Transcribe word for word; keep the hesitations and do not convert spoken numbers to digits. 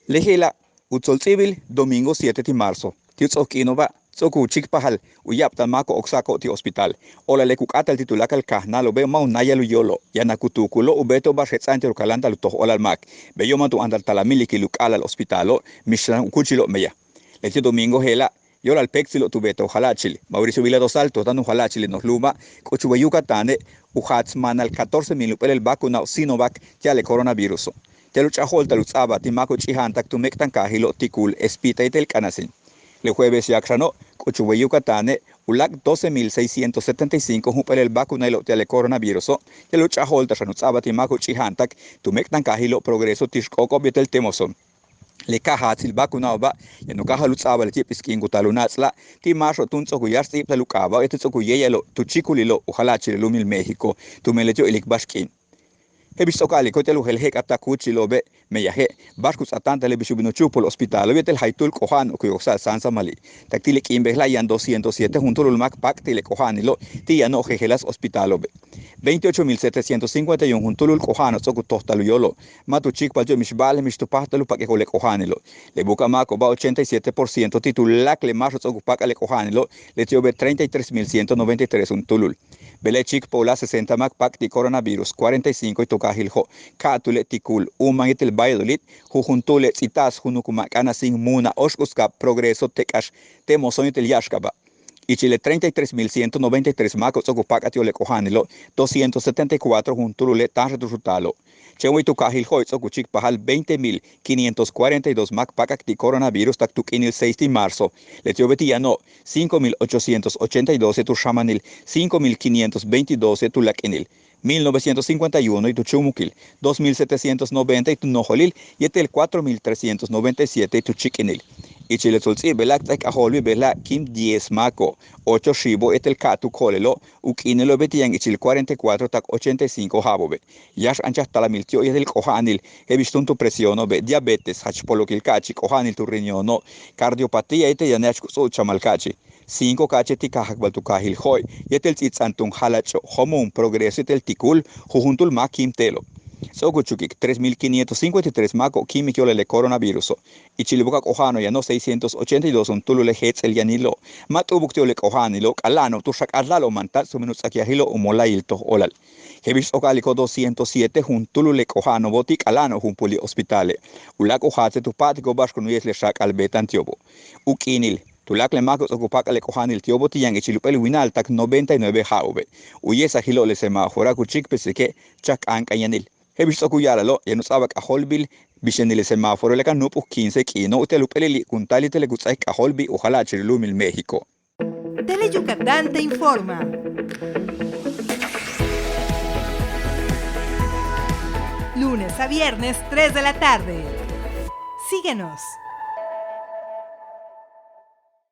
Le je'ela' u tsoltz'iibil domingo siete ti' marzo ti' u ts'ook k'iino'oba' ts'o'ok u chíikpajal u ya'abtal máako'ob k sa'ako'ob ti' hospital. O'olale' ku k'áatal ti' tuláakal kajnáalo'obe' ma' u náayal u yóolo', yaan a ku tuukulo'ob u beeto'ob ba'ax jets'a'an ti' u kaláanta'al u toj óolal máak. Beyo' ma' tu áantal taal a míilikil u k'a'ala'al hospitalo', mix xan u kúuchilo'ob meyaj. Leti'e' domingo je'ela' yo'olal péektsilo'ob tu beeta'al u jala'achil. Mauricio Vila Dosal tu táan u jala'achil le noj lu'uma', k'uchul way Yucatane' u jaats máanal catorce mil jump'éelel vacunao' Sinovac ti'al le coronaviruso'. Ti'al u ch'a'ajo'olta'al u ts'a'abal ti' máako'ob ch'a'ajantak tu méek'tankaajilo' Ticul, Espita yéetel K'anasín. Le jueves yaak xano' k'uchul way Yucatane' u láak' doce mil seiscientos setenta y cinco jump'éelel vacunao'ilo'ob ti'al le coronaviruso'. Ti'al u ch'a'ajo'olta'al xan u ts'a'abal ti' máako'ob ch'a'ajantak tu méek'tankaajilo' Progreso, Tixk'óok'ob yéetel Temozón. Le ka'a jaatsil vacunao'oba' yaan u káajal u ts'a'abal leti'e' p'isk'iin ku taal u náats'la' ti' máaxo'ob túun ts'o'ok u yáax ts'íibta'al u k'aaba'o' yéetel ts'o'ok u yéeyalo' tu chíikulilo' u jala'achil le lu'umil México tumen leti'o' ilik ba'ax k'iin. Je'ex bix ts'o'oka'aliko' ti'al u jelje'ek'ab ta kúuchilo'obe' meyaj, ba'ax ku ts'aatáanta'ale' bix u bin u chúupul hospitalo' yéetel jaytúul k'oja'ano'ob ku yoksa'al sáansamali'. Tak ti' le k'iin bejela' yaan doscientos siete juntúulul máak paak ti' le k'oja'anilo' ti' yano'ob jejeláas hospitalo'obe'. Veintiocho mil setecientos cincuenta y uno juntúulul k'oja'ano'ob ts'o'ok u tojta'al u yóolo'. Ma' tu chíikpal ti'ob mix ba'ale' mix tu páajtal u pak'ejo'ob le k'oja'anilo'. Le búuk'ama'ako'oba' ochenta y siete por ciento ti' tuláakal le máaxo'ob ts'o'ok u pak'al le k'oja'anilo', leti'obe' treinta y tres mil ciento noventa y tres juntúulul. Bejla'e' chíikpaj u láak' sesenta máak paak ti' coronavirus, cuarenta y cinco tu kaajil Jo', ka'atúule' Ticul, Umán yéetel Valladolid, jujuntuule' Ts'itaas, junuk ma' K'anasín, Muna, Óoxk'uskab, Progreso, Tek'ax, Temozón yéetel Ya'axkaba'. Ichil le treinta y tres mil ciento noventa y tres máako'ob ts'o'ok u pak'al ti'ob le k'oja'anilo', doscientos setenta y cuatro juntúulule' táanxatúul u taalo'. Chéen way tu kaajil Jo'e' ts'o'ok u chíikpajal veinte mil quinientos cuarenta y dos máak pak'ak ti' coronavirus tak tu k'iinil seis ti' marzo. Leti'obe' ti' yano'ob cinco mil ochocientos ochenta y dos yéetel u xamanil, cinco mil quinientos veintidós yéetel u láak'inil, mil novecientos cincuenta y uno yéetel u chúumukil, dos mil setecientos noventa yéetel u nojo'olil yéetel cuatro mil trescientos noventa y siete yéetel u chíik'inil. Ichil le tsoltz'íibela' k ts'áaj k'ajóolbil bejela' kiim diez máako'ob, ocho xiibo' yéetel ka'atúul ko'olelo', u k'iinilo'obe' ti' yaan ichil cuarenta y cuatro tak ochenta y cinco ja'abo'obe'. Yáax anchaj talamil ti'ob yéetel k'oja'anil je'ex bix túun tu presiono'obe', diabetes, jach polokil ka'achi', k'oja'anil tu riñono', cardiopatía yéetel yaan jach ku ts'u'uchamal ka'achi'. Cinco ka'ache' ti' kaajakbal tu kaajil Jo'e' yéetel ts'íib ts'áan túun Jalach'o', Jomuum, Progreso yéetel Ticul, jujuntuul máak kiim te'elo'. Ts'o'ok u chukik tres mil quinientos cincuenta y tres máako'ob kíimik yo'olal le coronaviruso'. Ichil u búuk'ab k'oja'ano'ob yano'ob seiscientos ochenta y dos juntúulule' jéets'el yanilo'. Ma' t'u'ubuk ti'ob le k'oja'anilo', k'ala'ano'ob tu xak'atláalo'ob mantal tumen u ts'akyajilo' u mola'ayil toj óolal. Je'ex bix ts'o'oka'aliko' doscientos siete juntúulul le k'oja'ano'obo' ti' k'ala'ano'ob jump'úul hospitale'. U láak' u jaatse' tu pa'atiko'ob ba'ax kun u yesel le xaak'al beeta'an ti'obo'. U k'iinil tuláakal le máako'ob ts'o'ok u pak'al le k'oja'anil ti'obo' ti' yaan ichil jump'éel wina'al tak noventa y nueve ja'abo'obe'. U yesajilo'ob le semáforoa' ku chíikpesike' chak k'áank'an yanil. Je'ex bix ts'o'ok u ya'ala'alo' yaan u ts'a'abal k'ajóolbil bix yanil le semáforoa' le ka nu'up'uj quince k'iino' uti'al jump'éelili' kun taal yéetel le ku ts'áaj k'ajóolbil u jala'achil le lu'umil México. Tele Yucatán te informa. Lunes a viernes, tres de la tarde. Síguenos.